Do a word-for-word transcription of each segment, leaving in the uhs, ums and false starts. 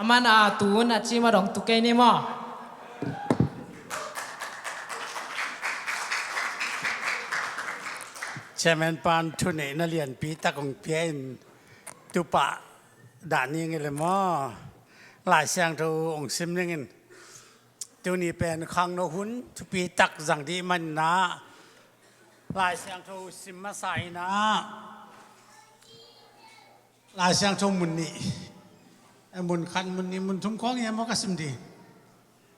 A man a tun a cim a dong tu kei ni maw? Chairman pan thuneihna lianpi tak hong pia in, tupah dah ning i le maw? Lai Siangtho hong sim ning in. Tuni pen khangno hun thupi tak zang dih manin ah, Lai Siangtho sim masa in ah, Lai Siangtho mun nih, eh, mun khat, mun nih, mun thum khawng hi maw ka sim dih.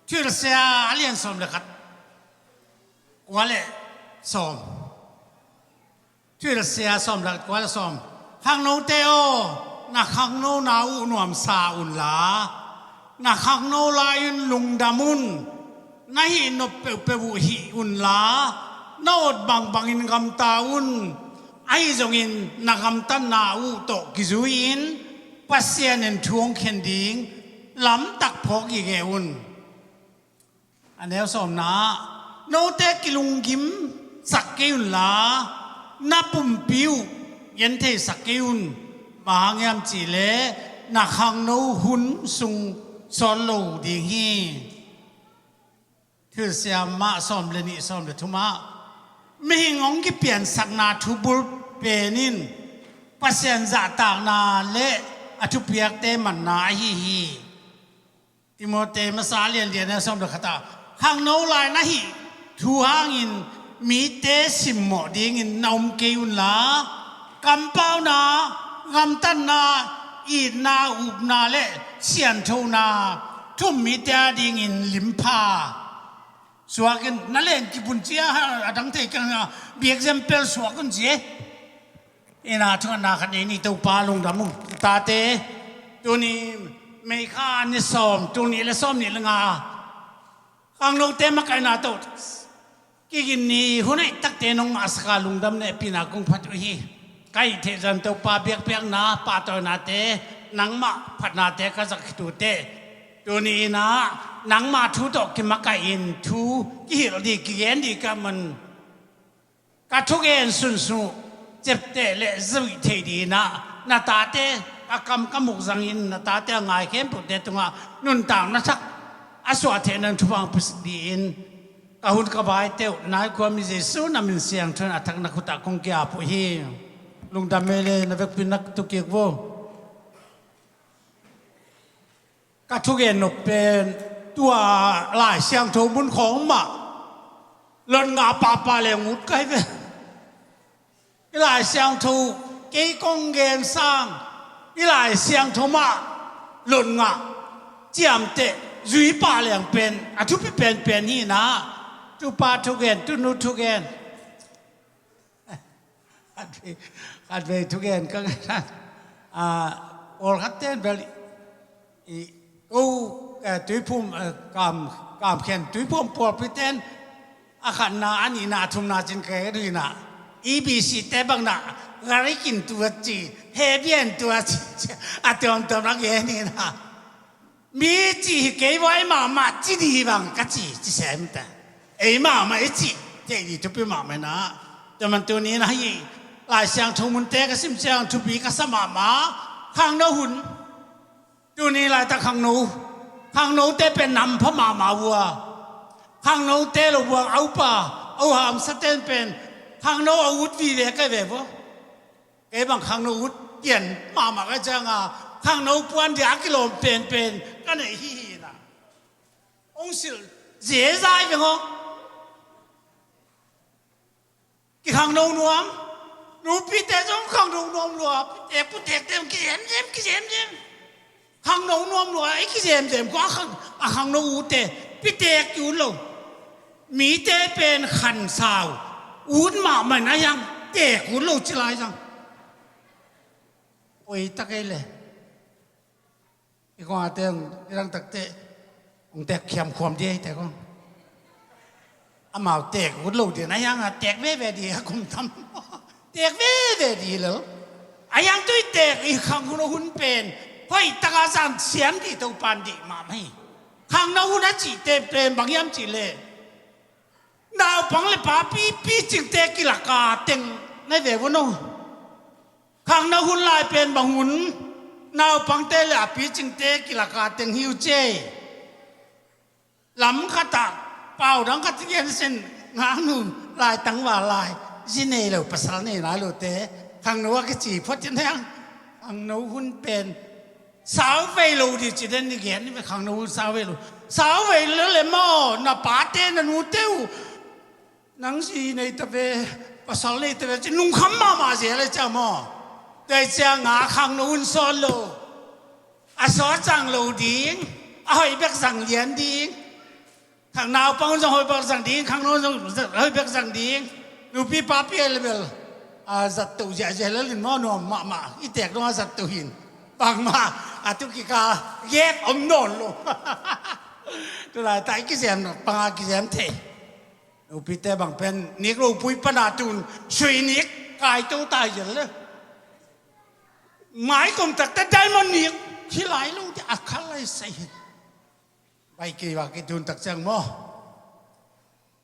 Thuhilhsia a lian sawm le khat, kua le sawm. Thuhilhsia sawm le khat, kua le sawm. Khangnote aw, na khangnona uh nuamsa unla, na khangno lai-in lungdam un. Na hih nop peuhpeuh uh hih unla, na awt bangbangin gamta un. Ahi zongin na gamtatna uh tawh kizui-in Pasian in thu hong khen ding lamtak phawk gige un. A neu sawmna ah, note kilunggim sak kei unla, na pumpi uh genthei sak kei un. Bang hang hiam cihleh na khangno hun sung sawt lo ding hi. Thuhilhsia mah sawm le nih, sawm le thum ah, mihing hong kipiansakna thubul pen in Pasian zahtakna le a thupiakte manna ahi hi. Timote masa lianlian a sawm le khat ah, khangno lai na hih thu hangin mite simmawh dingin na om kei unla, kampauna, gamtatna, itna, upna le sianthona thu-um mite adingin limpha suak in. Na len kip un ci a, a dang thei keng a, be example suak un ci e. Ina thungetna khat nei ni, Topa lungdam uh. Tate, tuni May kha ni sawm, tuni le sawm nih le nga, khangnote makaihna tawh kigin ni hun hoih takte nong ngahsak a, lungdam le hehpihna kong phat uh hi. Ka hih theih zah in Topa biakpiakna, pahtawinate, nangmah phatnate ka zak khit uh teh, tuni in ah nangmah thu tawh kimakaih in thu kihilh dih, kigen dih ka man. Ka thugen sunsun uh ciapteh le zuih theih dingin ah, na tate, ka kam ka muk zangin na tate a ngai khempeuhte tungah nuntakna thak a suah theihna thupha hong pia dingin, ka hun ka vaite uh nai khuami Jesu na min siangtho in a thak na khut ah kong ki-ap uh hi. Lungdam ei le, na vekpi in na tu kik vo. Ka thugen nop pen tua Lai Siangtho mun khawng mah lot ngah pahpah leng ut ka hi ve. I Lai Siangtho, kei kong gen sang, i Lai Siangtho mah lot ngah, ciamteh, zui pah leng pen a thupi penpen hi in ah, tupa thugen, tunu thugen. Khatvei, khatvei thugen ka ngen a, ah, pawlkhat ten bel i, i, ko, eh, tuiphum, eh, kam, kamkhen tuiphum pawlpi ten a khatna, a nihna, a thumna cin ka gen uh in ah, E B C te bang na, gari kin tua ci, he bian tua ci, a tuamtuam a gen in ah. Mi cih hi kei vua, ei mahmah ci dih hi bang ka ci, ci sem ta. Ei mahmah i cih theih dih thupi mahmah in ah. Tua man tuni in ah hih Lai Siangtho munte ka sim ciang thupi ka sa mahmah. Khangno hun. Tuni laitak khangno, khangnote pen nam pha mahmah vua. Khangnote lo vua, a upa, a u hamsa ten pen khangno a ut vive ka hi ve vua. Kei bang khangno ut pian mahmah ka ciang a, khangno puan dia a kilawm penpen ka neih hi hi in ah. Hong silh zezai veng aw. Kikhangno nuam. Nupite zong khangno nuam lua. Pitek putekte zong kizemzem, kizemzem. Khangno nuam lua, i kizemzem ko a khang, a khangno utte pitek ki ut lo. Mite pen khansau ut mahmah in a hiang, tek ut lo ci lai zang. Oi tak ei le. I kong a teng, i dang takte hong tek khiam khuam dih ei te kong. Amau tek ut lo dih na hiang a, tek veve dih a kum tam. Tek veve dih lo. A hiang tui tek i khangno hun pen hoih taka zan siam dih Topan dih mahmah hi. Khangno hun a cihte pen bang hiam cihleh, naupang le papi picingte kilaka teng na hi ve vua no. Khangno hun lai pen bang hun? Naupangte le a picingte kilaka teng hi uh ci. Lam khatah pau dang khat i gen sin, ngaknu lai tangval lai, zi nei lo pasal nei nai lote, khangno a kici phot in heng. Khangno hun pen sau vei lo ding ci den i gen ni ve, khangno hun sau vei lo. Sau vei lo le maw, na pate na nute uh, nang zi nei ta ve, pasal nei ta ve ci, lungkham mahmah zel e cia maw. Tua ciang a khangno hun sawt lo, a sawt zang lo ding, a hoih bek zang lian ding. Khang naupang zong hoih bek zang ding, khangno zong hoih bek zang ding. Nupi papi a level a zat to ziahziah lel in maw, nuam mahmah, i tek dong a zat to hin. Bangmah a tu kika gap om nawn lo. Tulai ta i kizem no panga kizem thei. Nupite bang pen nik ropui pana tun sui nik kai to tai zel le. Mai kom takte diamond nik hi lai lo te a khal lai sai hin. Bai kei va kei tun tak ciang maw.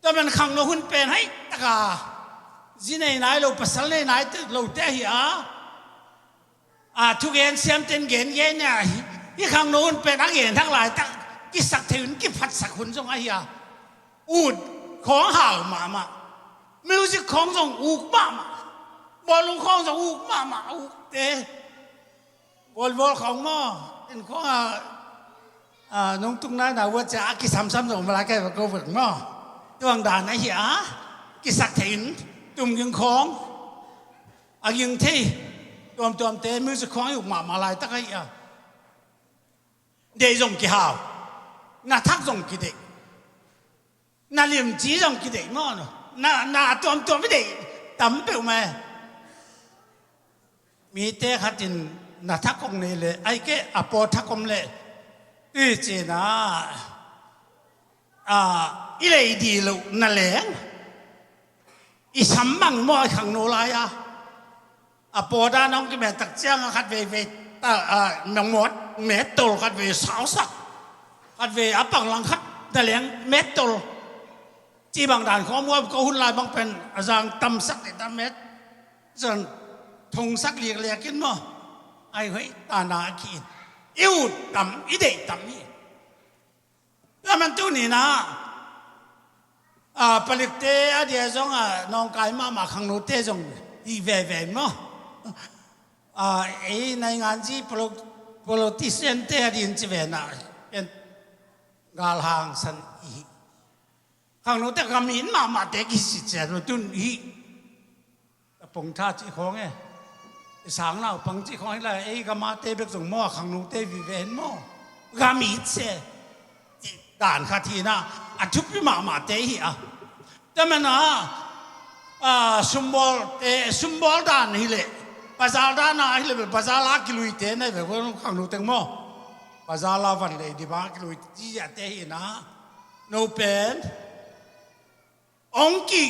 Tua man khangno hun pen hai taka zi nei nai lo, pasal nei nai lo te hi a. A thugen siamten gen gen nia hi, hi khangno hun pen a gen hak laitak kisak thei hun, kiphatsak hun zong ahi a. Ut khawng hau mahmah, music khawng zong uk mahmah, bawlung khawng zong uk mahmah, ukte. Volleyball khawng maw, in khawng a, a, nong tung nai na ua cia a kisamsam zong malai kai va ko vek maw. Tuang dan ahi a, kisak thei in, tum ging khawng a ging thei, tuamtuamte music khawng a uk mahmah laitak ahi a. Deih zong kihau, na thak zong kideih, na limci zong kideih maw no. Na, na tuamtuam i deih tam peuh mai. Mite khatin na thak kong nei le, ai ke a paw thak om le, tui cina, a, i lei di lo na leng. I sam bang maw i khangno lai a. A pawdan hong kimet tak ciang a khat veivei ta, a, mengmawt mettol khat vei sausak. Khat vei a panglang khat na leng mettol. Ci bang dan khawm ua ko hun lai bang pen a zang tamsak le tam met. Zan thongsak liakliak in maw. Ai hoih tana a ki in. I ut tam, i deih tam hi. Tua man tuni na, a, palikte a dia zong a nawngkai mahmah khangnote zong hi veve maw. A, ei nainganzi polo-, politician te a din ci ve na, ken galhang san i hi. Khangnote gam in mahmahte kisi ciat lo tun hi. A pongtha cih khawng e. I sang naupang cih khawng hi lai, ei gamate bek zong maw, a khangnote vive hen maw. Gam it se. Cih dan khat hi na, a thupi mahmahte hi a. Tua man a, a, sumbawlte, sumbawldan hi leh, bazar dan a hi leh, bazar a kiluite na hi ve, khangno teng maw. Bazar a van lei di bang a kiluite hi na. No pen. Ong ki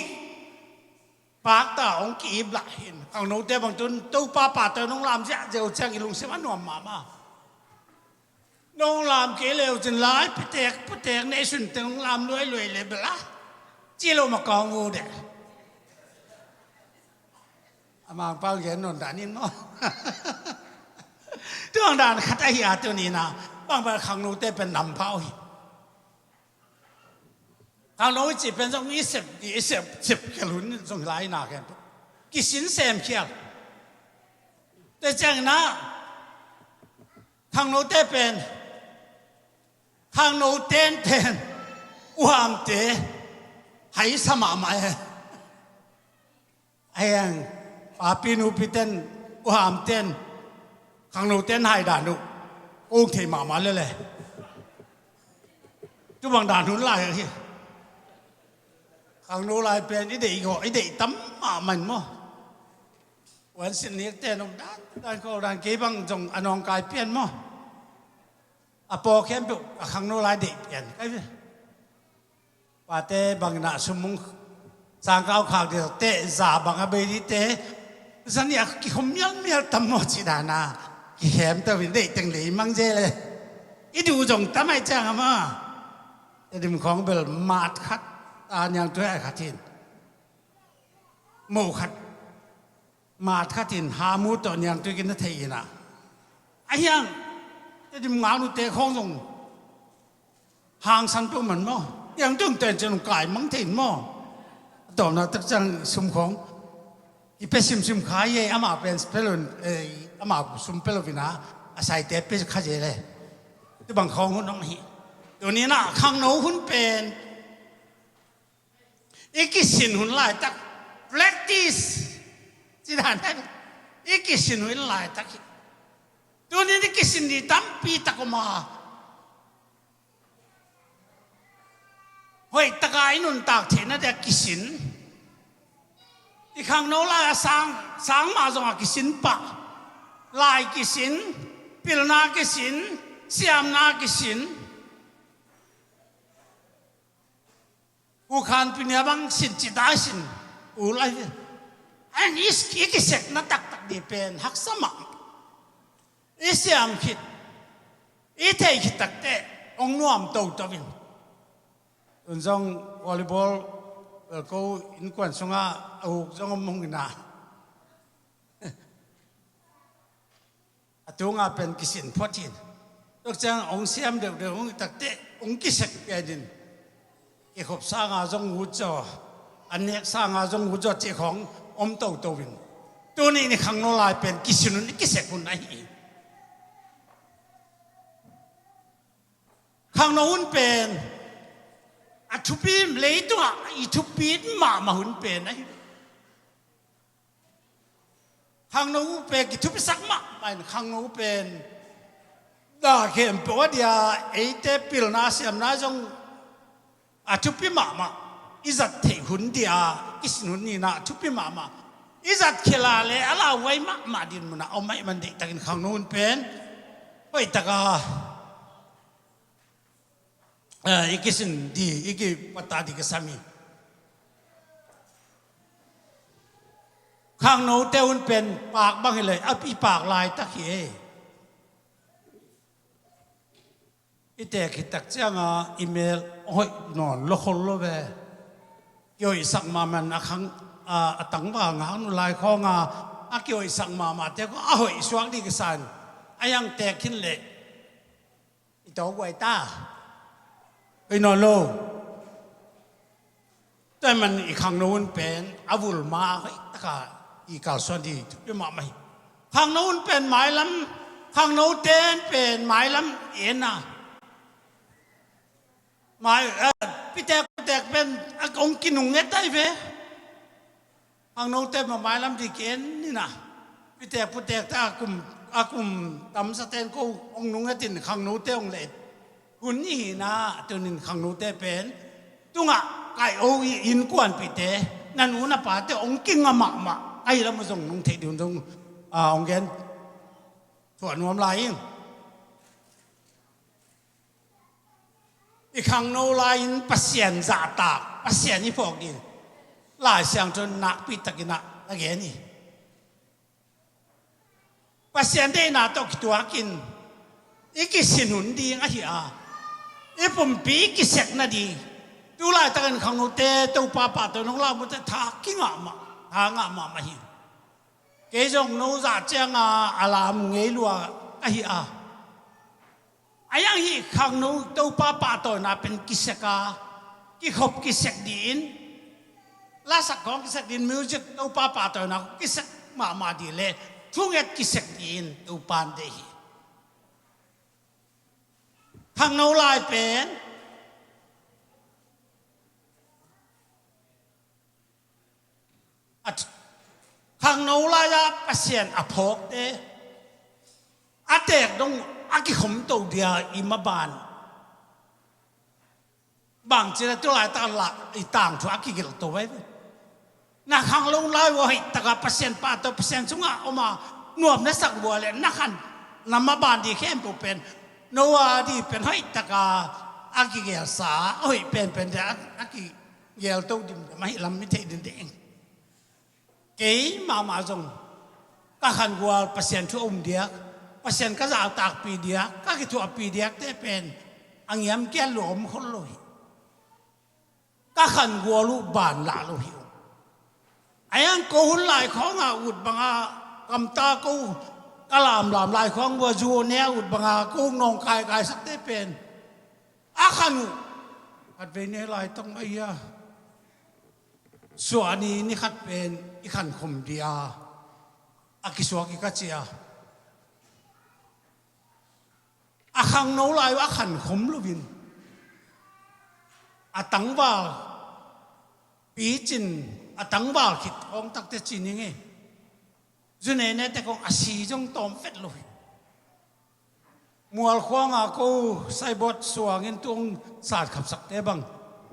pakta, ong ki ip lah hin. Khangnote bang tun, Topa pate nong lam ziahziah uh ciang i lungsim a nuam mahmah. Nong lam kei le uh cin lai, pitek, pitek, nei sun te nong lam luailuai le bela. Ci lo ma kawng uh de. A mangpau gen non dan in maw. Tuang dan khat ahi a tuni na, bang bel khangnote pen nam pau hi. Khangno i cih pen zong i sep, i sep, sep khial hun zong lai na khian. Kisin sem khial. Te ciang na, khangnote pen, khangno ten ten, uhamte, hai sa mahmah e. Ahiang, papi nupi ten, uham ten, khangno ten hai dan uh, kong thei mahmah lele. Tu bang dan hun lai hi. Khangno lai pen i deih gawh, i deih tam mahmah in maw. Wan sin nik ten om dan, dan ko dan kei bang zong a nawngkai pian maw. A paw khempeuh a khangno lai deih pian kai ve. Pate bangin a sumung sangkau khak ding teh za bang a bei ding te. Zani a kikhom mialmial tam maw ci dana. Kikhem tawh in deih teng lei mang zel e. I duh zong tam ai ciang a maw. Tedim khawng bel mat khat, a niang tuai khat hin. Mo khat. Mat khat in hamu tawh niangtui kin na thei ina. A hiang, te dim ngak nute khawng zong hangsan peuh man maw? Hiang tung ten cin kai mang thei in maw? A tawpna tak ciang sum khawng i pe simsim kha hi ei, amah pen pe lo, eh, amah sum pe lo vina a saite pe kha zel e. Tubang khawng hun hong hi. Tuni na khangno hun pen i kisin hun laitak, practice ci dan hi. I kisin hun laitak hi. Tuni i kisin di tampi tak om a, hoih taka i nuntak theihna dia kisin. I khangno lai a sang, sang mah zong a kisin pah. Lai kisin, pilna kisin, siamna kisin. U khan pinia bang sin ci dai sin. U lai. An i, i kisekna taktak di pen haksa mah. I siam khit, i thei khit takte hong nuam toto in. Tun zong volleyball, eh, ko innkuan sungah a uk zong om hong ina. A tunga pen kisin phuat hin. Tuk ciang hong siam deuhdeuh hong takte hong kisek pian in. Kikhop sanga zong ut zaw, an nek sanga zong ut zaw cih khawng om toto in. Tuni ni khangno lai pen kisin hun, kisek hun ahi. Khangno hun pen a thupi, leitungah i thupi mahmah hun pen ahi. Khangno pen kithupisak mahmah in, khangno pen dah khempeuh a dia eite pilna siamna zong a thupi mahmah. I zat theih hun dia kisin hun nina a thupi mahmah. I zat khela le a lauhuai mahmah din munah om ahih man deihtakin khangno hun pen hoihtaka, eh, i kisin di, i kipata di ka sam hi. Khangnote hun pen pak bang hi lei, a i pak laitak hi e. I tek khit tak cianga i mel hoih nawn lo khol lo ve. Kihoihsak mahmah a khang, a, a tangval ngaknu lai khawnga a kihoihsak mahmahte khawng a hoih suak di ka san. A hiang tek khin leh i tawk guai ta. Hoih nawn lo. Tua man i khangno hun pen a vul ma hoihtaka i kalsuan di thupi mahmah hi. Khangno hun pen mailam, khangnote pen mailam i en a. Mai, eh, pitek putek pen a kong kinung nget ai ve. Khangnote ma mailam di ki en nina. Pitek putek ta a kum, a kum tamsa ten ko hong nung ngetin khangnote hong leh hun i hina, tunin khangnote pen tungah kai o i innkuanpihte, na nu na pate hong kinga mahmah ahi lam uh zong nung theih ding zong, ah, hong gen thuah nuam lai ing. I khangno lai-in Pasian zahtak, Pasian i phawk ding Lai Siangtho nakpi takin ah a gen hi. Pasian deihna tawh kituakin i kisin hun ding ahi a, i pumpi i kisek nading. Tu laitakin khangnote Topa pahtawi nong lau mute tha kingah mah, tha ngah mahmah hi. Kei zong no zah cianga a lam ngei lua ka hi a. A iang hih khangno Topa pahtawina pen kisek a, kikhop kisek dih in, lasak khawng kisek dih in, music Topa pahtawina kisek mahmah dih le thunget kisek dih in Topa in deih hi. Khangno lai pen a th-, khangno lai-a Pasian a phawkte a teek dong a kikhom to dia i maban. Bangci le tu laitak la i tangthu a kigelh to vai ve. Na khangno lai uh a hoih taka Pasian pahtawi, Pasian sungah om a nuam na sak uh a le na khan na maban dih khempeuh pen Noah dih pen hoih taka a kigelhsa a hoih penpen dia a, a ki gel to dimdam ahi lam i theih dinding. Kei mahmah zong ka khangual Pasian thu a um diak, Pasian ka zahtakpih diak, ka kithuahpih diakte pen a ngiamkiat lua om khol lo hi. Ka khangual uh ban lah lo hi. A iang ko hun lai khawngah ut banga gamta ko ka lamlam lai khong vua zu ne a ut banga ko nawng kaikai sakte pen a khan uh. Khatvei ne lai tong mah hi a, suahni ni khat pen i khan khum dia a kisuak i ka cia. A khangno lai uh a khan khum loin a tangval picin a tangval khit khawng takte ci ning e. Zu ne ne te kong a si zong tawm vet lo hi. Mual khuanga ko saibawt suangin tung sat khapsakte bang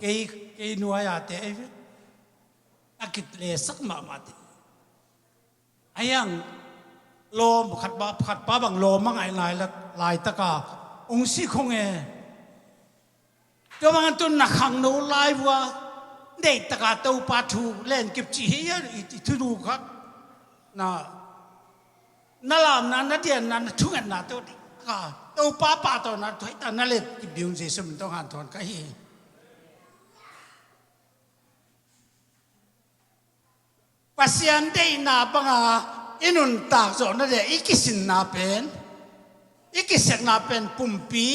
kei, kei nuai-a te ei vet. A kit le sak mahmah te. A hiang lawm khat ba, khat pa bang lawm a ngaih lai, laitaka ung si khong e. Tua bang tun na khangno lai vua neihtaka Topa thu len kip ci hi a, i, i thu du khat na, na lamna, na dianna, na thungetna tawh ka Topa pahtawina thu hita na let kip ding Jesu min tawh hanthawn ka hi. Pasian deihna banga i nuntak zawhna le i kisinna pen, i kisekna pen pumpi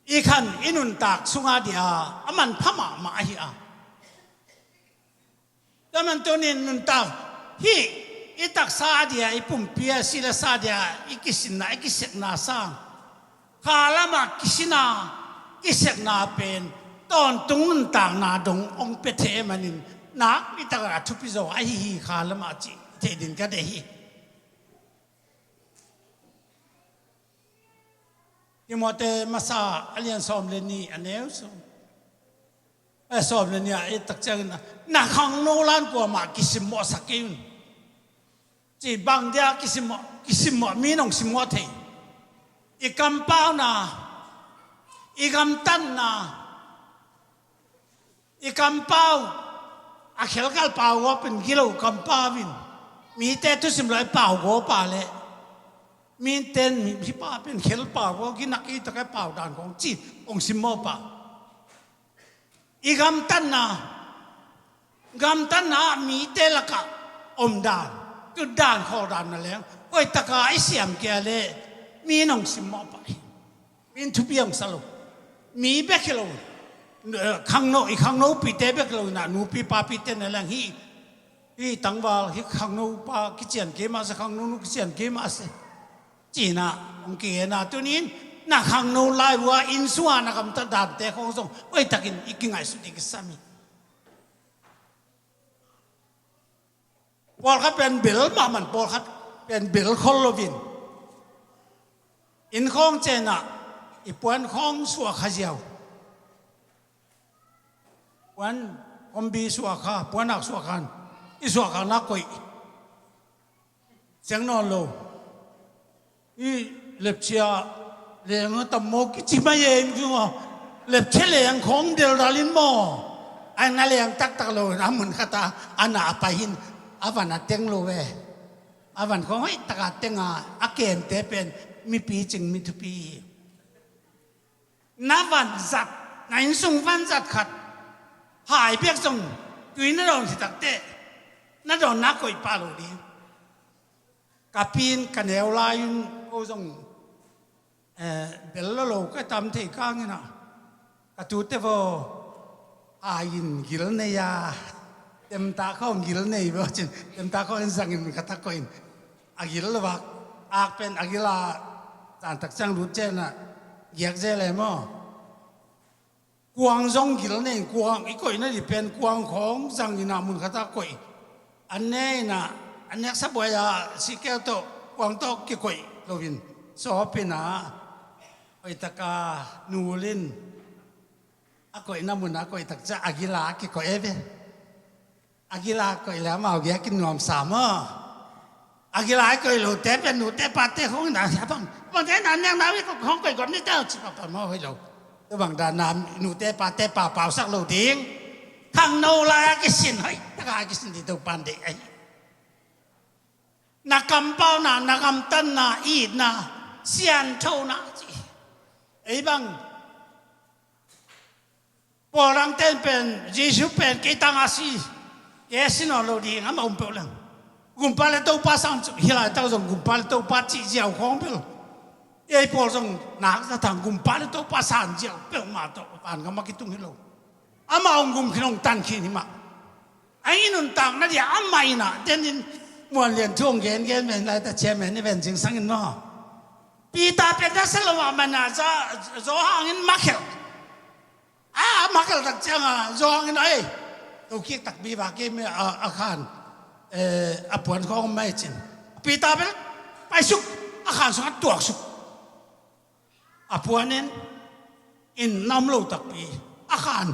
i khan i nuntak sunga dia a manpha mahmah ahi a. Tua man tunin nuntak hih i taksa a dia, i pumpi a silasa dia i kisinna, i kisekna sang kha lamah kisina, kisekna pen tawntung nuntakna dong hong pia thei manin nakpi takah a thupi zaw ahi hi kha lamah cih thei ding ka deih hi. Timote masa a lian sawm le nih a neu sawm, eh, sawm le nih ah i tak ciangin na khangno lan kuamah kisimmawhsak kei un. Ci bang dia kisimmawh, kisimmawh mi nong simmawh thei. I kampauna, i gamtatna, i kampau, a khelkal pau gaw pen gilo kampau in. Mite thusim lo i pau gaw pa le. Miten mi pa pen khel pau gaw ginak i takai pau dan kong ci, kong simmawh pa. I gamtatna, gamtatna ah mite lakah om dan, tut dan, khawl dan na leng, koi taka i siam kia le, mi nong simmawh pa hi. Min thupi hong sa lo. Mi bek hi lo. Eh, khangno, i khangnopite bek hi lo inah nupi papite na leng hi. Hi tangval, hi khangnopa kician kei mah se, khangnonu kician kei mah se. Cinah hong kigena tunin na khangno lai vua inn sunga na gamtat dante khong zong hoihtakin i kingaihsut i kisam hi. Pawlkhat pen bel mahmah, pawlkhat pen bel khol lovin inn khawng cenah i puan khawng suah kha ziau. Puan kombi suah kha, puanak suah khan i suah kha na koih. Siang nawn lo. I lepchia leng a tam maw kici mai e, in kung aw. Lepchia leng khawng deldal in maw. A na leng taktak lo in a mun khata a na a pai hin a van a teng lo ve. A van khawng hoih taka tenga a kemte pen mipi cing mi thupi hi. Na vanzat, na innsung vanzat khat hai biak zong tui na dawn hi takteh na dawn na koih pah lo ding. Ka pin ka neu lai-un ko zong, eh, bel lo lo ka tam thei kangin ah ka tute vaw hai in gil nei a, temta khawng gil nei vaw cin, temta khawng in zangin ka tak koih in a gil lo vak, ak pen a gil a, zantak ciang lut cianah giak zel e maw? Kuang zong gil nei, kuang i koihna dih pen kuang khawng zangin ah mun khatah koih. An ne inah, an neksa buai-a sikeu tawh kuang tawh kikoih loin sawpinah hoihtaka nulin a koihna munah a koih tak ciah a gila a kikoih e ve. A gila koih le amau giakin nuamsa maw? A gila i koih lote pen nute pate khong ina sia bang bangte na niang nau i khong koih got ni tau ci papa maw hoih lo. Tu bang dan na nute pate papausak lo ding. Khangno lai a kisin hoih taka a kisin dih Topan deih ahi. Na kampauna, na gamtatna, itna, sianthona ci. Ei bang Paul dangten pen Jesu pen kei tanga si, kei a si nawn lo ding amah um peuh leng. Gumpa le Topa sang hi laitak zong Gumpa le Topa cih ziau khawng bel ei pawl zong nak za thang Gumpa le Topa sang ziau peuhmah tawh vangam a kitung hi lo. Amah hong gum khin hong tan khin hi mah. A i nuntakna dia amah in ah tenin muan lian thu hong gengen men lai ta chairman i ven zingsang in maw? Peter pen na sa lo mah man a za zo hangin makhelh. A makhelh tak cianga zo hangin a ei tokik takpi va kei mi a khan a puan khawng mai cin. Peter pen paisuk a khan sungah tuaksuk. A puanin in na om lo takpi a khan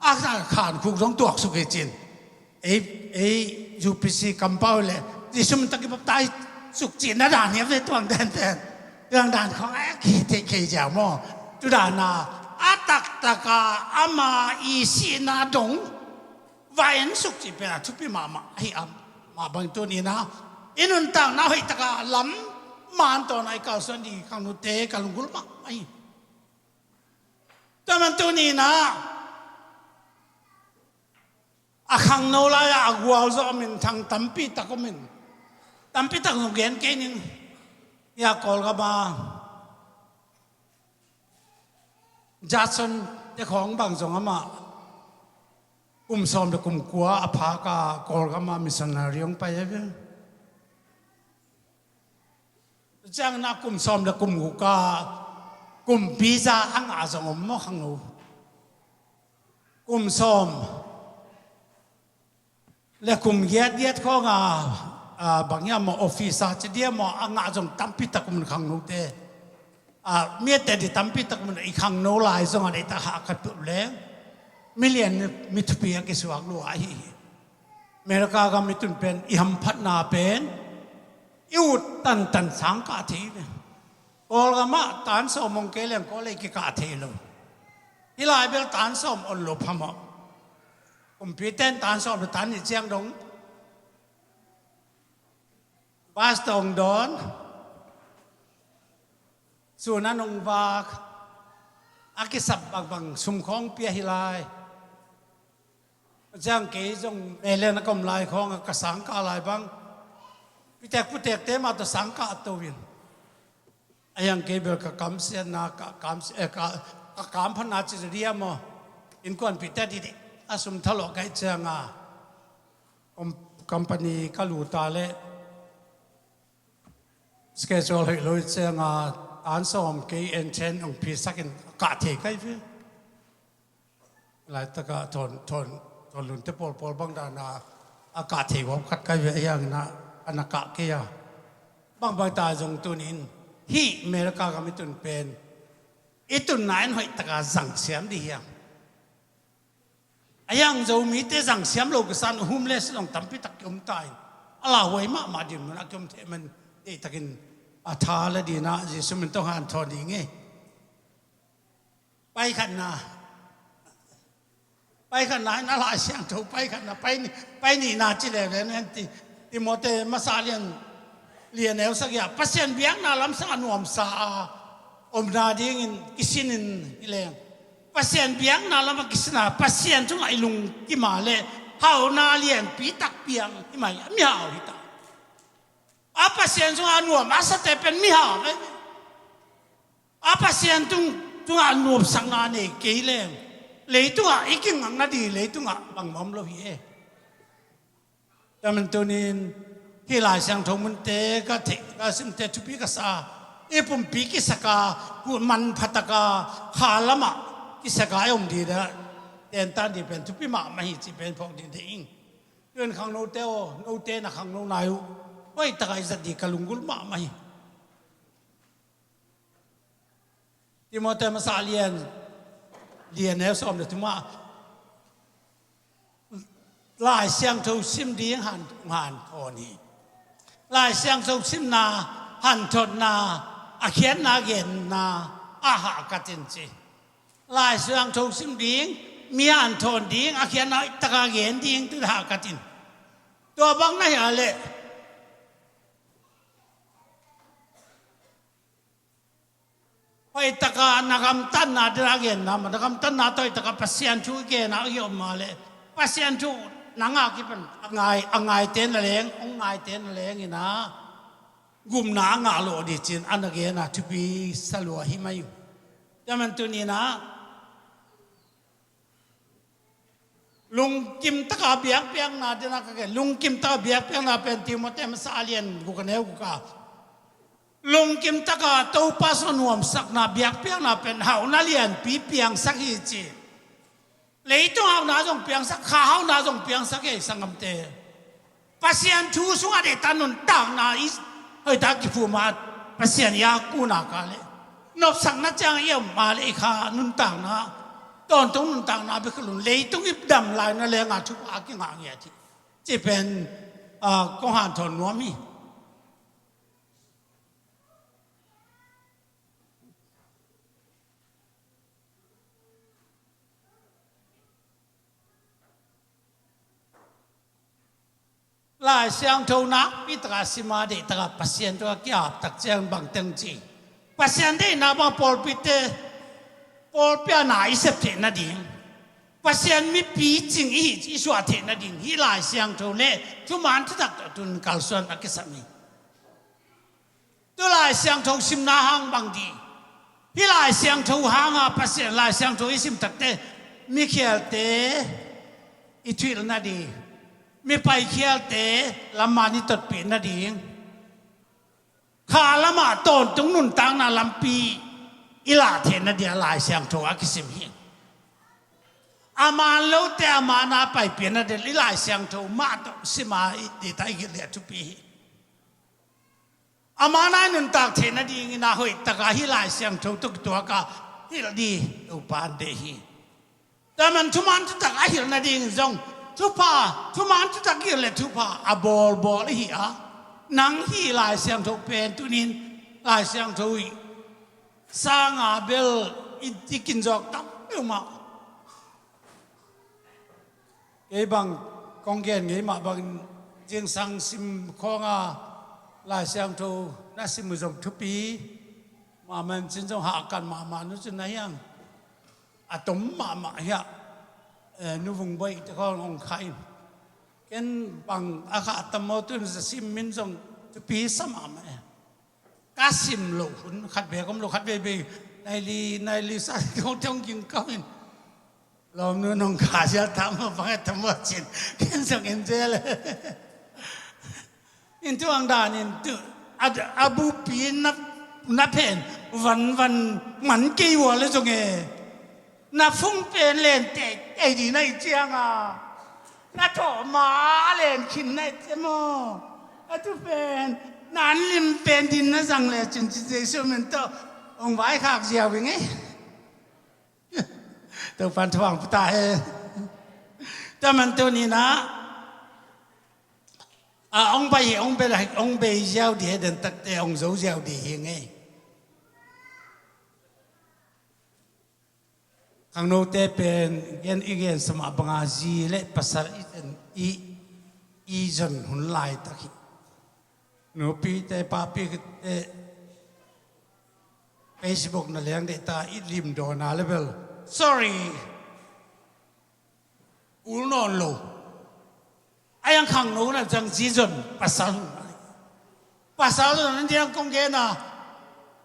a khan khuk zong tuaksuk hi cin. Ei ei U P C kampau le Jesu min tawh kibaptai suk cihna dan hi a ve tuang denten. Tuang dan khawng a kithei khei ziau maw? Tudana a taktaka ama i sihna dong va en suk cih pen a thupi mahmah ahi a mah bang tunina i nuntakna hoihtaka lam man tawna i kalsuan ding khangnute ka lunggulh mahmah hi. Tua man tunina a khangno lai-ah a gualzawh a minthang tampi tak om in tampi tak zong gen kei ning. Hia Kawlgama Judson te khawng bang zong amah kum sawm le kum kua a phaka Kawlgama missionary hong pai a ve. Ciangin a kum sawm le kum guka kumpi za a ngah zong om maw khangno? Kum sawm le kum giatgiat khawnga bang hiam maw office a ci dia maw a ngah zong tampi tak um khangnote. Miate di tampi tak um i khangno lai zong a deita hah khat peuh leng milian mi thupi a kisuak lua ahi hi. America gam i tun pen i hamphatna pen i ut tantan sang kah thei ve. Kawlgamah tan sawm hong kei leng Kawl ei kikah thei lo. Hih lai bel tan sawm on lo phamawh. Kumpite in tan sawm lo tan nih ciang dong bus tawng dawn sun a nong vak a kisap bangbang sum khawng pia hi lai. Ciang kei zong Melen a ka om lai khawng a ka sangkah lai bang pitek putekte mah tawh sangkah a to in a hiang kei bel ka kamsiatna ka kamphatna ci zadia maw? Innkuanpihte didih a sum thalawh kaih cianga company ka luta le schedule hoih lo i cianga tan sawm kei enchen ong phisakin a kah thei kai ve. Laitakah thawn lunte pawlpawl bang dana a kah thei huam khat kai ve a hiangin a na kah kei a. Bangbang ta zong tunin hih America gam i tun pen i tunna in hoihtaka zangsiam dih hiam? A hiang Zomite zangsiam lo ka san homeless zong tampi tak kiom ta in a lauhuai mahmah din mun a kiom theh man deihtakin a tha la dinah Jesu min tawh hanthawn ding e. Paikhatna paikhatna in a Lai Siangtho paikhatna pai nihna ci lele nen ti Timote masa lian lian eu sagih ah Pasian biakna lamsa a nuamsa a omna dingin kisinin hi leng Pasian biakna lamah kisina Pasian cungah i lungkima le hauna lianpi tak piang hi mai a mihau hi ta. A Pasian cungah a nuam a sate pen mihau ve. A Pasian tung tungah nuamsakna nei kei leng leitungah i kingakna di leitungah bangmah om lo hi e. Taman tunin hih Lai Siangtho munte ka theih ka simte thupi ka sa i pumpi kisaka manphataka kha lamah kisaka i om dida tentan di pen thupi mahmah hi cih pen phawk ding deih ing. Tuin khangnote aw note na khangno nai uh hoihtaka i zat di ka lunggulh mahmah hi. Timote masa lian lian eu sawm le thumah Lai Siangtho sim ding hanthawn hi. Lai Siangtho simna hanthawnna a khiatna genna a hahkat in ci. Lai Siangtho sim ding mi hanthawn ding a khiatna taka gen ding tu hahkat in tua bang na hia leh hoihtaka na gamtatna dira a genna ma na gamtatna tawh hoihtaka Pasian thu i gena a giom ma le Pasian thu Nang a kipan a ngai, a ngaite na leng, hong ngaite na leng ina, gupna a ngah lawh dih cin a na gen a thupi salua hi mai uh. Tua man tuni ina, lungkim taka biakpiakna dena ka gen, lungkim taka biakpiakna pen Timote masa a lian guk a neu guk a, lungkim taka Topa sung nuamsakna biakpiakna pen hauhna lianpi piangsak hi ci. Leitung hauhna zong piangsak, kha hauhna zong piangsak hi, ei sanggamte. Pasian thu sungah deihtak nuntakna i hoihtak kiphum a, Pasian i a kuna ka leh nopsakna ciang i om a leh i kha nuntakna, tawntung nuntakna bek hi lo in leitung i dam lai na leng a thupha kingah ngiat hi. Ci pen, ah, kong hanthawn nuam hi. Lai Siangtho nakpi taka sim a, deih taka Pasian tungah kiap tak ciang bang teng ci. Pasian deihna bang pawlpite, pawlpi a na i sep theih nading, Pasian mipi cing i hih i suah theih nading hih Lai Siangtho le thuman thutak tawh tun kalsuan a kisam hi. Tu Lai Siangtho simna hang bang dih? Hih Lai Siangtho hanga Pasian Lai Siangtho i sim takte, mikhialte i thuhilh nading, mipaikhialte lamman i totpih nading, kha lamah tawntung nuntakna lampi i lah theih nading a Lai Siangtho a kisim hi. A man lote a man a paipih nading i Lai Siangtho mah tawh sim a i deihtak i hilh leh thupi hi. A man a i nuntak theih nadingin a hoih taka hih Lai Siangtho tawh kituak a hilh ding Topa in deih hi. Tua man thuman thutak a hilh nading zong thupha, thuman thutak hilh le thupha a bawlbawl i hi a, nang hih Lai Siangtho pen tunin Lai Siangtho i sanga bel i, i kinzawk tam peuhmah. Kei bang kong gen ngei mah bangin zingsang sim khawnga Lai Siangtho na sim uh zong thupi mahmah in cin zong hahkan mahmah nu cin na hiang a tom mahmah hiah, eh, Nu Vung Bawi te khawng hong khah in. Ken bang a khah tam maw, tun za sim min zong thupi sa mahmah e. Ka sim loh hun khat bek om lo, khat veivei nai li, nai li sa kong tong ging kau in. Lawmnu nong kha sia tam lo bang e tam lo cin. Ken zong en zel. In tuang dan in tu a, a bupi na, na phen van van man kei ua le zong e. Na phung pen len teitei ding na hih cianga na thawh ma a len khin na hih ciang maw? A tu pen na an lim pen din na zang lecin ci Jesu min tawh hong vaikhak ziau hi ngei. Topan thuang puta he. Tua man tu ni na a hong bai hi, hong bei, hong bei ziau dih he, den takte hong zo ziau dih hi ngei. Khangnote pen gen i gen sa mah banga zi le pasal i zon, i, i zon hun laitak hi. Nupite papite Facebook na leng deh ta, i lim dawn a le bel sorry, ul nawn lo. A yang khangno na ciang zi zon pasal hun a hi. Pasal zon na ciang kong gen a,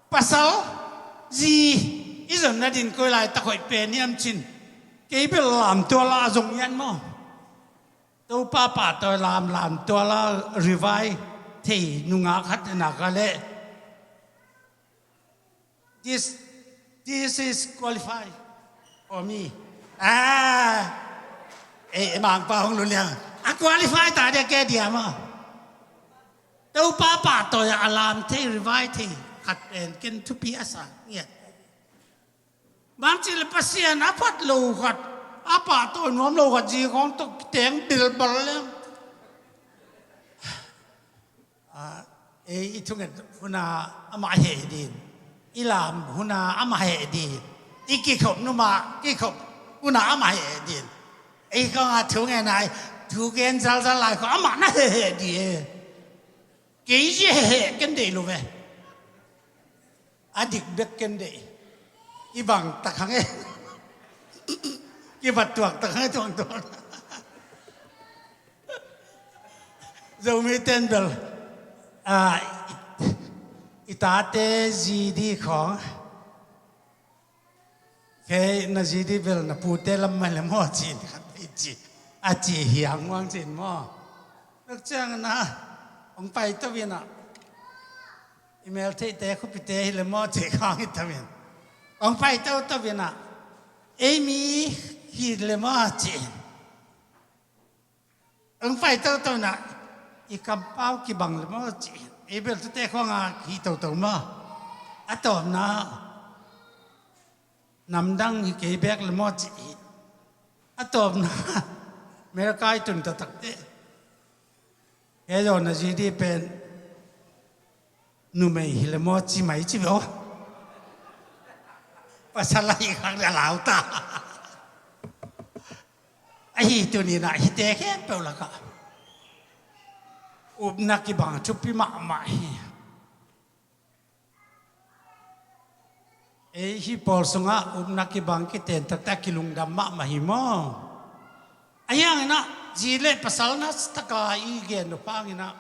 pasal zi i zon nading koi laitak hoih pen hiam cin, kei bel lamtual a zong hian maw? Topa pahtawi lam, lamtual a revise thei nungak khat na ka leh This, this is qualified for me. Ah, eh, eh, mangpa hong lun liang. A qualify ta dia ke dia ma. Topa pahtawi a lam thei, revise thei khat pen ken thupi a sa ngiat. Bang ci le Pasian a phat lo khat, a pahtawi nuam lo khat zi khawng tawh kiteng bilbal leng. Ah, ei i thunget huna amah heh din, i lam huna amah heh din, i kikhop numa kikhop huna amah heh din. Ei khong a thunget nai, thugen zalzal lai khong amah na heh heh di e. Kei zi heh heh ken deih lo ve. A dik bek ken deih. I bang tak hang e. Kibat tuak tak hang e tuang tuak. Zomi ten bel, ah, i, i tate G D khawng, kei na G D bel na pute lam mah le maw ci in khat i ci, a ci hiang muang ci in maw. Tuk ciang na, hong pai to in ah, i mel theihte khupite hi le maw ci khawng hi to in. Hong pai to to in ah, ei mi hi le maw ci in. Ang pai toto na, i kampau kibang le maw ci. I bel tute khong a hi toto maw. A tawpna, namdang hi kei bek le maw ci. A tawpna, America i tun taktak te. He zaw na G D pen, numei hi le maw ci mai ci beo. Pasal a hi khang le lau ta. Ahi tunin ah hite khempeuh lakah upna kibang thupi mahmah hi. Ei hi pawl sungah upna kibang kiten takte a kilungdam mahmah hi maw. Ahi hangin ah zi le pasal na taka i gen uh pangin ah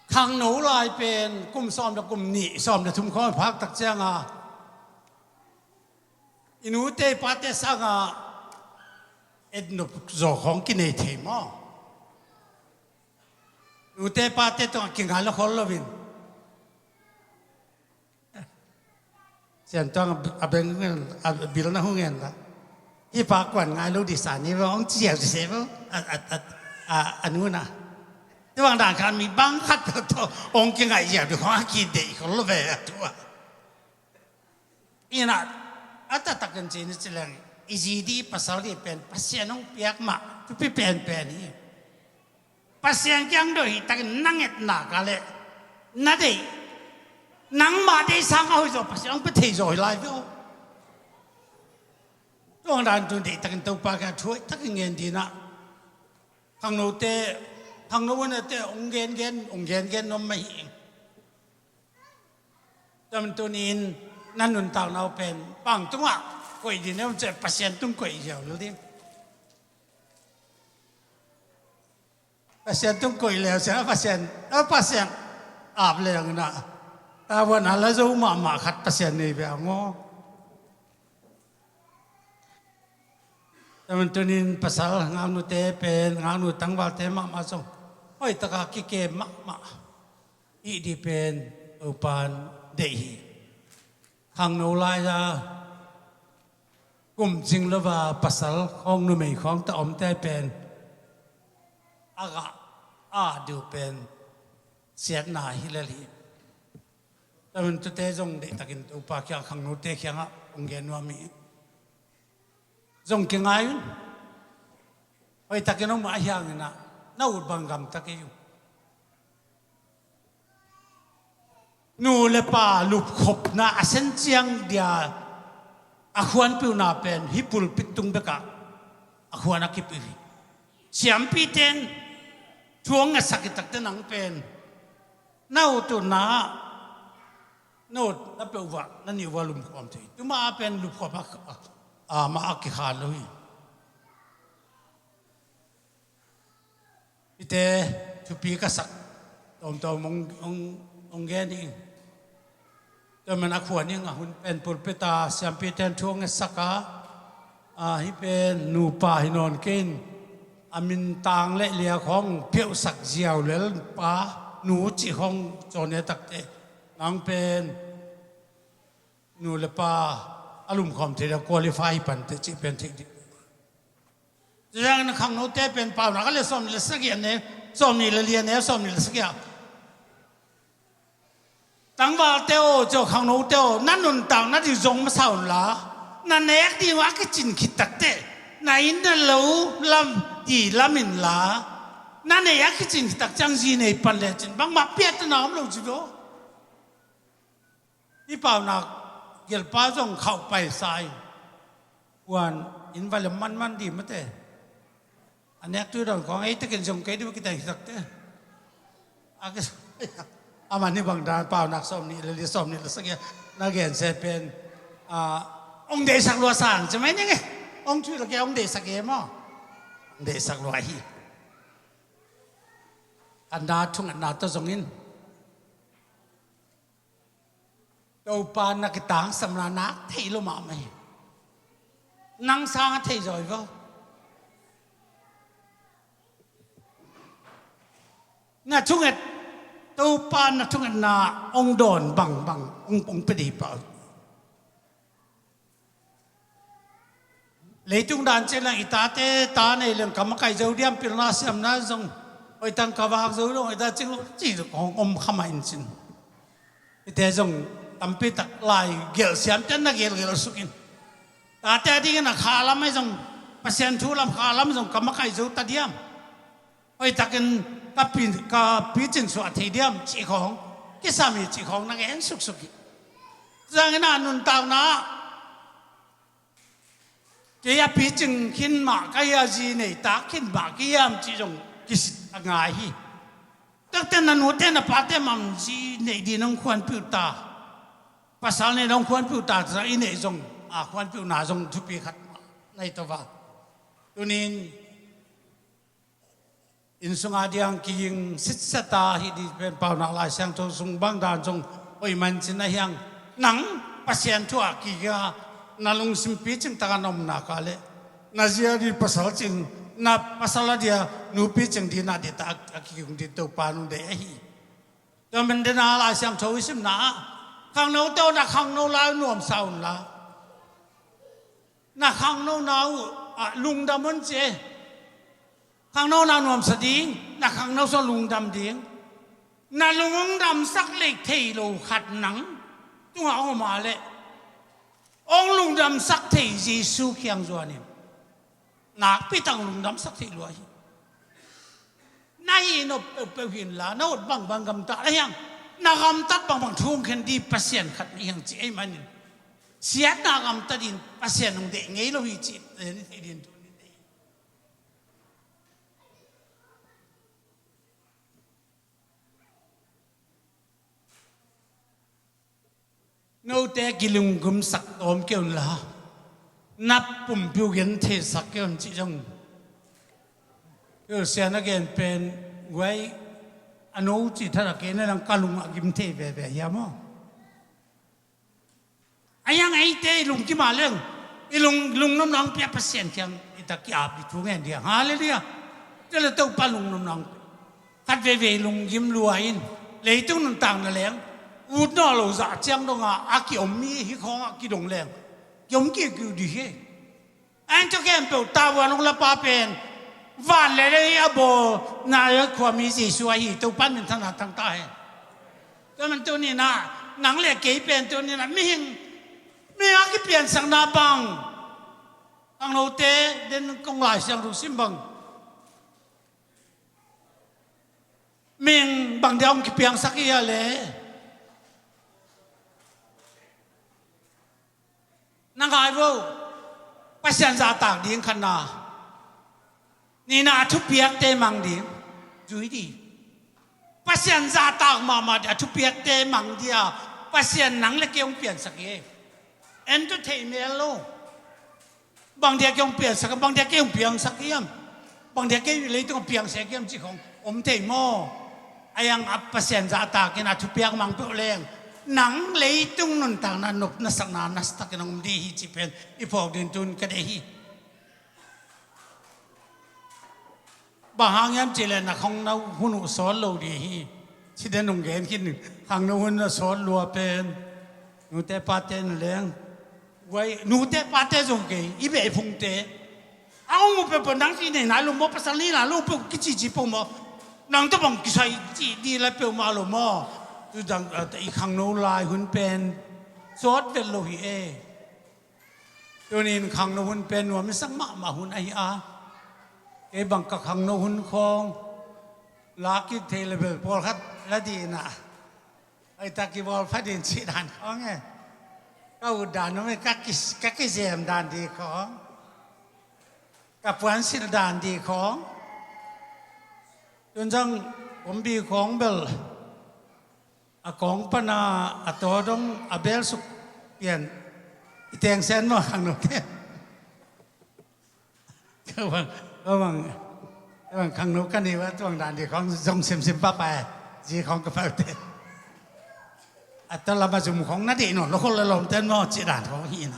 khangno lai pen kum sawm le kum nih sawm le thum khawng phak tak cianga i nute i pate sanga etnop zaw khawng kinei thei maw? Nute pate tawng a kingai lo khol loin. Sian tuang a beng ngen, a bil na hu ngen la. Hi pa kuan ngai lo di sa ni lo, ong ciau di se lo. A, a, a, a, a nu na. Tuang dan khan mi bang khat to, ong kingai ciau di khong a ki dei khol lo ve a tua. Ina, a ta takin ci ni ci leng, i zi di pasal di pen, Pasian ong piak mah, tupi pen pen hi. Pasian kiang dawh hi takin na ngetna ka leh na deih, nangmah deih sang a hoih zaw Pasian hong pia thei zaw hi lai ve aw. Tuang dan tun deih takin Topa kiang thu hoih takin ngen dinah khangnote, khangno unate hong gengen, hong gengen nuam mah hi. Tua man tunin na nuntakna uh pen bang tungah koih din em ciah Pasian tung koih ziau lo ding. Pasian tung koih leu sia, Pasian, a Pasian ap leu na. Tavuan a la zo mahmah khat Pasian nei bia maw. Taman tunin pasal ngaknute pen, ngaknu tangvalte mahmah zong hoih taka kikem mahmah. Ih di pen Topan deih hi. Khangno lai-a kum zing lova pasal khawng numei khawng ta omte pen a gah a diu pen siatna hi lel hi. Taman tute zong deihtakin Topa kiang khangnote kiangah hong gen nuam hi. Zong kingai un. Hoihtakin om a hianginah na ut bang gamta kei uh. Nu le pa lupkhopna a sen ciang dia a khuanpiuhna pen hih pulpit tung bekah a khuan a kipih hi. Siampiten thu hong ngetsak hi takte nang pen na ut utna ah na ut na peuh vah na nih vah lumkhawm thei. Tuma a pen lupkhop a, a, a mah a kikhan lo hi. Hite thupi ka sak tawmtawm hong, hong, hong gen hi. Tua man a khuan ing a hun pen pulpit a siampiten thu hong ngetsak a, a, hih pen nupa hi nawn kei in a min tang le lia khawng phiauhsak ziau lel pa nu cih khawng cawn e takte nang pen nu le pa a lumkhawm thei le qualify hi pante cih pen theih dih. Tua ciangin khangnote pen paunak a le sawm nih le sagih a ne, sawm nih le li a ne, sawm nih le sagih a. Tangvalte aw, ciah khangnote aw, na nuntak na dih zong masa unla, na nek dih a kicin khit takte, na inn na lo lam dih lam inla, na neih a kicin khit tak ciang zi nei pan le cin bangmah piattana om lo ci lo. Hih paunak gelpa zong khauh paisa in kuan in va lem manman dih mate. A nek tui dawn kong ei tekin zong kei dih va kitai takte. A ki, a man hi bang dan paunak sawm nih le li sawm nih le sagih na gen se pen, a, ong deihsak lua sang ci mai ning e. Ong thui lo kei ong deihsak e maw. Ong deihsak lua hi. A na thungetna tawh zongin Topa na kitangsamna nak thei lo mahmah hi. Nang sang a thei zaw hi vo. Na thunget, Topa na thungetna hong dawn bangbang hong, hong pia dih pah. Leitung dan ciang leng i tate ta nei leng ka makaih zo diam, pilna siamna zong hoih tang ka vak zo lo, hoih ta cing lo ci hong om kha mah in cin. Hihte zong tampi tak lai gelh siamte na gelhgelh suk in. Tate a dingin a kha lam ahi zong, Pasian thu lam kha lam zong ka makaih zo ta diam? Hoih takin ka pi, ka picing suah thei diam cih khawng kisam hi cih khawng na gen suksuk hi. Zangin a nuntakna ah kei a picing khin mah ka hi a, zi nei tak khin mah ka hiam cih zong kisit a ngai hi. Takte na nute na pate mah zi nei dih nong khuanpiuh ta, pasal nei nong khuanpiuh ta, i neih zong a khuanpiuhna zong thupi khat mah na hi tova. Tunin inn sunga diang kiging sitsata hi dih pen Paunak Lai Siangtho sung bang dan zong hoih man cin a hiang. Nang Pasian thu ah kiginga na lungsim picing taka na omna ka leh na zi a dih pasal cing, na pasal a dia nu picing dih na dih ta a kiging dih Topa nung deih ahi. Tua man dena Lai Siangtho i simna ah khangnote aw na khangno lai uh nuamsa unla, na khangnona uh ah lungdam un ci e. Khangnona nuamsa ding, na khangno sung lungdam ding. Na lung hong damsak leih thei lo khat nang tungah hong om a leh hong lungdamsak thei Jesu kiang zuanin nakpi tak lungdamsak thei lua hi. Na hi nop peuhpeuh hi inla, na ut bangbang gamtat a hiang, na gamtat bangbang thu hong khen dih Pasian khat na hiang ci ei manin siatna gamtat in Pasian hong deih ngei lo hi cih na thei ding thu nin deih hi. Note kilunggimsak tawm kei unla, na pumpi uh gentheisak kei un cih zong. Kei uh sian a gen pen, guai a no cih thadah kei na lang ka lung a gim thei veve hiam aw? A hiang eite i lungkim a leng i lung, lungnopna hong pia Pasian kiang i tak ki-ap dih thu ngen dih hiang. Halleluiah. Tua le Topa lungnopna hong pia. Khat veivei lunggim lua in leitung nuntakna leng ut nawn lo zah ciang donga a kiom mi hi khawngah kidong leng kiom kiukiu dih hi. An tua khempeuh tavuan hong lapa pen van le lei a bawl Nazareth khuami Jesu ahi. Topa min thangna thang ta hen. Tua man tuninah nang le kei pen tuninah mihing, mihing a kipiansakna bang, khangnote den kong Lai Siangtho sim bang, mihing bang dia hong kipiangsak hi a le? Na ngai vo. Pasian zahtak ding khatna. Nihna a thupiakte mang ding. Zui dih. Pasian zahtak mahmah dih a thupiakte mang dih a Pasian nang le kei hong piansak hi. En tua thei mel lo. Bang dia kei hong piansak, bang dia kei hong piangsak hiam? Bang dia kei leitung a piangsak hiam cih khong om thei maw? A hiang a Pasian zahtakin a thupiak mang peuh leng nang leitung nuntakna nopna sakna nasatakin hong om dih hi cih pen i phawk ding tun ka deih hi. Bang hang hiam cihleh na khangno hun uh sawt lo dih hi. Ciden hong gen khin, khangno hun a sawt lua pen nute pate na leng, guai nute pate zong kei i beh i phungte a hong uh peuhpeuh nang ci nei nai lo maw? Pasal nei nai lo peuh kicici peuh maw? Nang tawh bang kisai cih dih lai peuhmah lo maw? Tudang i khangno lai hun pen sawt vet lo hi e. Tunin khangno hun pen nuam i sak mahmah hun ahi a, kei bang ka khangno hun khawng la kik thei le bel pawlkhat la dihna. Aita kibawl pha din cih dan khawng e. Ka ut dan om e, ka ki, ka kizem dan dih khawng, ka puansilh dan dih khawng. Tun zong kumbi khawng bel a kawng pana a taw dong a belsuk pian i tengsen maw khangnote? Ka bang, ka bang. Tuang khangno ka ni ua, tuang dan di khong zong simsim papa e. Zi khong ka pau te. A ta lama zum khong na di no, lo khol lo lom ten mo, ci dan khong hi na.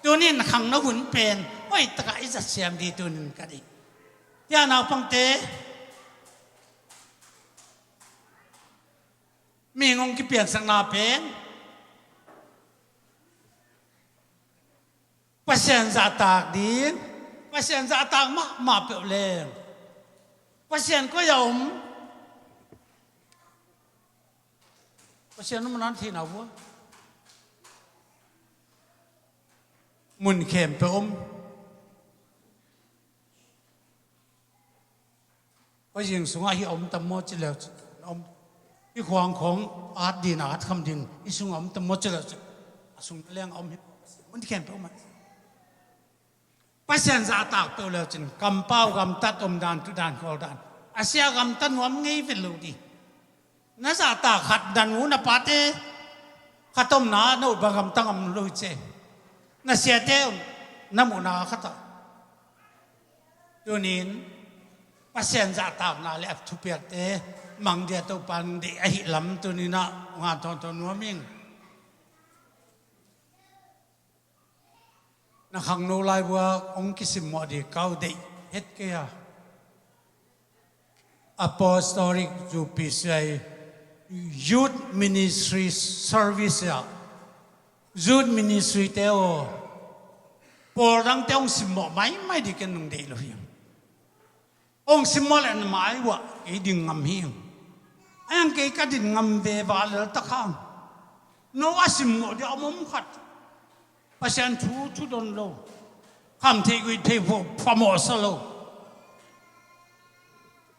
Tunin khangno hun pen, oi taka i zat siam di tunin ka di. Tia naupang te. Mi ngong kipiansakna pen. Pasian zahtak ding, Pasian zahtak mahmah peuh leng. Pasian koi a om? Pasian om nan thei na vua. Mun khempeuh om. Khuazing sungah hi a om tam maw ci leu ci, na om. Hi khuang khong at din, at kham din, hi sungah om tam maw ci leu ci. A sung na leng a om hi. Mun khempeuh om a. Pasian zahtak peuh leu cin, kampau gamtat om dan, tu dan, khawl dan. A sia gamtat nuam ngei vet lo di. Na zahtak khat dan uh na pate khat omna na ut bang gamtang om lo hi ce. Na siate om na muhna khat ah. Tunin Pasian zahtakna le a thupiakte mang dia Topan deih ahi lam tuninah ngan tawntawn nuam ing. Na khangno lai vua hong kisimmawh di kau deih het kei a. Apostolic U P C I Youth Ministry Service ah, Youth Ministry te aw, pawl dangte hong simmawh maimai di ken nong deih lo hi. Hong simmawh leh na mai uah kei ding ngam hi. Ayang kei ka din ngam ve va lel tak hang. No a simmawh dia om om khat. Pasian thu thu don lo. Kham thei guih thei phamawh sa lo.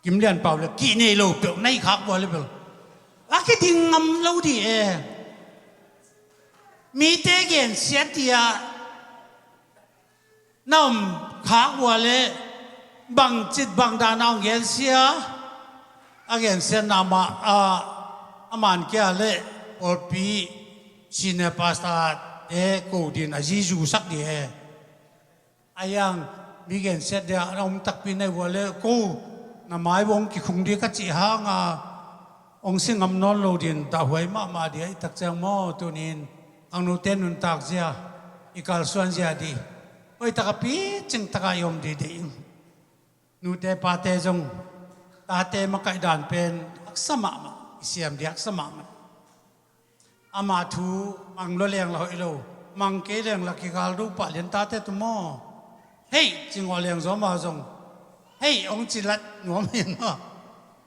Kim Lian Pau le kih nei lo peuh na hi khak vua le bel a kiding ngam lo di e. Mite gensiat dia na om khak vua le bangcit bangdan a hong gensia a gensiatna mah a, a man kia le pawlpi senior pastor te ko din a zizu sak di e. A yang mi gensiat dia na om takpi na hi vua le ko na mai vua hong kikhung di ka cih hanga hong si ngam nawn lo din dahhuai mahmah dia i tak ciang maw tunin khangnote nuntak zia i kalsuan zia di hoih taka picing taka i om di deih ing. Nute pate zong tate makaih dan pen haksa mahmah, i siam di haksa mahmah. Ama thu mang lua leng la hoih lo, mang kei leng la kigal do pah lian tate tu maw? Hei, ci ngawh leng zaw amau zong hei hong ci lat nuam hi maw?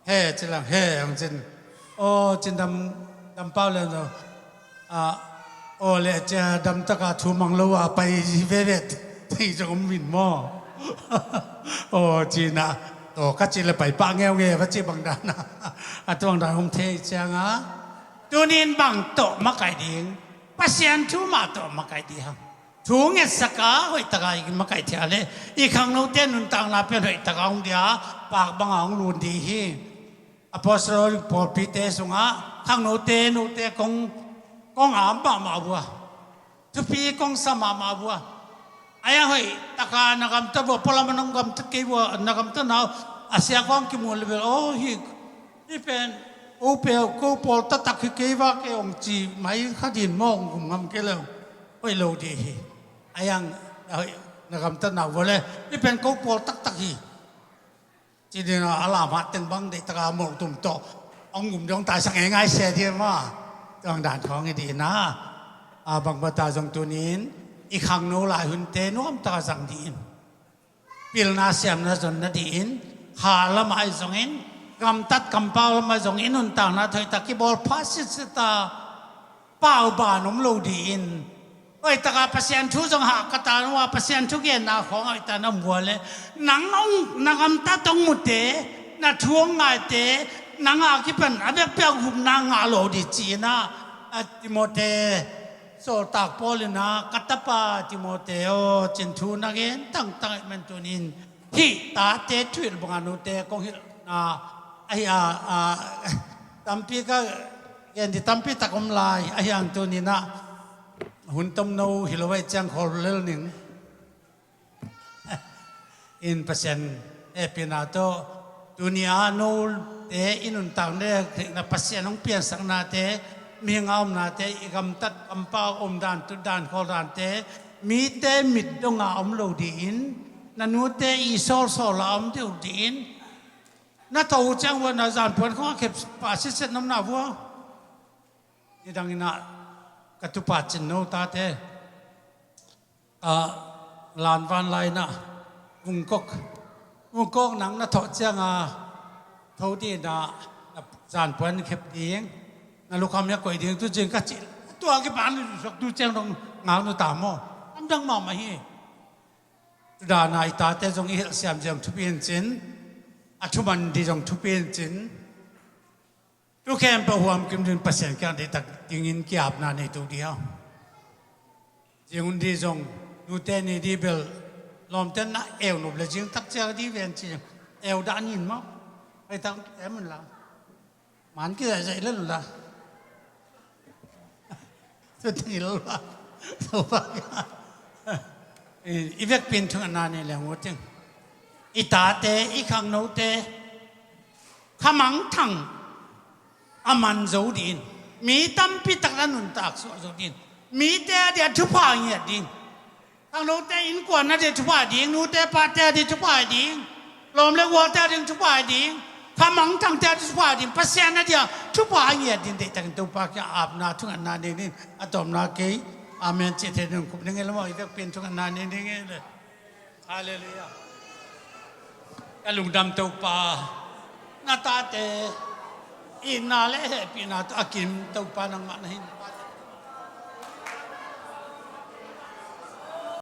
He ci leng he hong cin. Aw cin dam, dam pau leng zaw. Aw le cia damtaka thu mang lo a pai veve thei zong om min maw? Aw cina aw ka ci le pai pah ngeungeu va ci bangdana a tuangdan om thei cianga. Tunin bang tawh makaih ding, Pasian thu mah tawh makaih ding hang. Thu ngetsaka hoihtaka i makaih thia le i khangnote nuntakna pen hoihtaka hong dia pak banga hong lun ding hi. Apostolic pawlpite sungah khangnote note kong, kong am mahmah vua. Thupi kong sa mahmah vua. Ai a hoihtaka na gamtat vua, pualam a nong gamtat kei vua, na gamtatna uh a sia kong kimu level aw hi. Hi pen ko peuh ko pawl taktak hi kei va kei hong ci mai kha din maw hong gum ngam kei leu hoih lo dih hi. A yang na gamtatna uh vua le hi pen ko pawl taktak hi. Ci dina a lamhat teng bang deihtaka molh tum tawh hong gum dong taisak ngeingai se dih ma. Tuang dan khawng hi dihna a bang bata zong tunin i khangno lai hunte nuamtaka zang dihin. Pilna siamna zon nadih in kha lamah ahi zongin gamtat kampau lamah ahi zongin nuntakna thoihtak kibawl pha sitsita pau ban om lo dih in hoihtaka Pasian thu zong hah ka ta nuam a Pasian thu genna khawng hoihtak na om vua le nang hong na gamtat hong mute na thu hong ngaite nang a kipan a biakpiak gupna ngah lo dih ci-in ah a Timote sawltak Paul in ah ka tapa Timote aw cin thu na gen tangtang ahih man tunin hih tate thuhilh banga nute kong hilhna ahi a, a tampi ka gen di tampi tak om lai ahi ang tuninah hun tomno hi lo ahi ciang khawl lel ning. In Pasian hehpihna tawh Tuni-a note i nuntak le theihna, Pasian hong piansaknate, mihing a omnate, i gamtat kampau omdan, tutdan, khawldante, mite mit donga om lo dingin, na nute i sawlsawl a om deuh dingin, na tho uh ciang vua, na zanpuan khong a khep pah sitset na omna vua. Nidangin ah ka tupa Cin no tate, ah, lanvan lai-in ah vungkok, vungkok nang na thawh cianga tho dingin ah na zanpuan khep ding, na lukham hiah koih ding, tu ciang ka cih, tua kipan lusuk tu ciang dong ngak nu ta maw? Lamdang mahmah hi. Tudana i tate zong i helh siam ding thupi in cin, a thuman ding zong thupi in cin, tu khempeuh huam kim ding, Pasian kiang deihtak dingin ki-apna nei to ding a. Zing hun ding zong nute ni ding bel lawmte na eu nop le zing tak ciang ding ven ci, eu dah nin maw? Hei tak em un la. Man kizaihzaih lel un la. Tuting i lo la. Topa kiang i vekpi in thungetna nei leng uh ting. I tate, i khangnote khamangthang a man zo dingin, mi tampi tak na nuntak suah zo dingin, mite a dia thupha ngiat ding. Khangnote innkuan a dia thupha ding, nute pate a dia thupha ding, lawm le gualte a dia thupha ding, khamangthangte a dia thupha ding, Pasian a dia thupha a ngiat ding deihtakin Topa kiang apna thungetna nei ding. A tawpna kei amen cih thei ding khup ding e, lam aw, i vekpi in thungetna nei ding e le. Halleluiah. Ka lungdam Topa, na tate itna le hehpihna tawh a kim Topa nangmah na hin.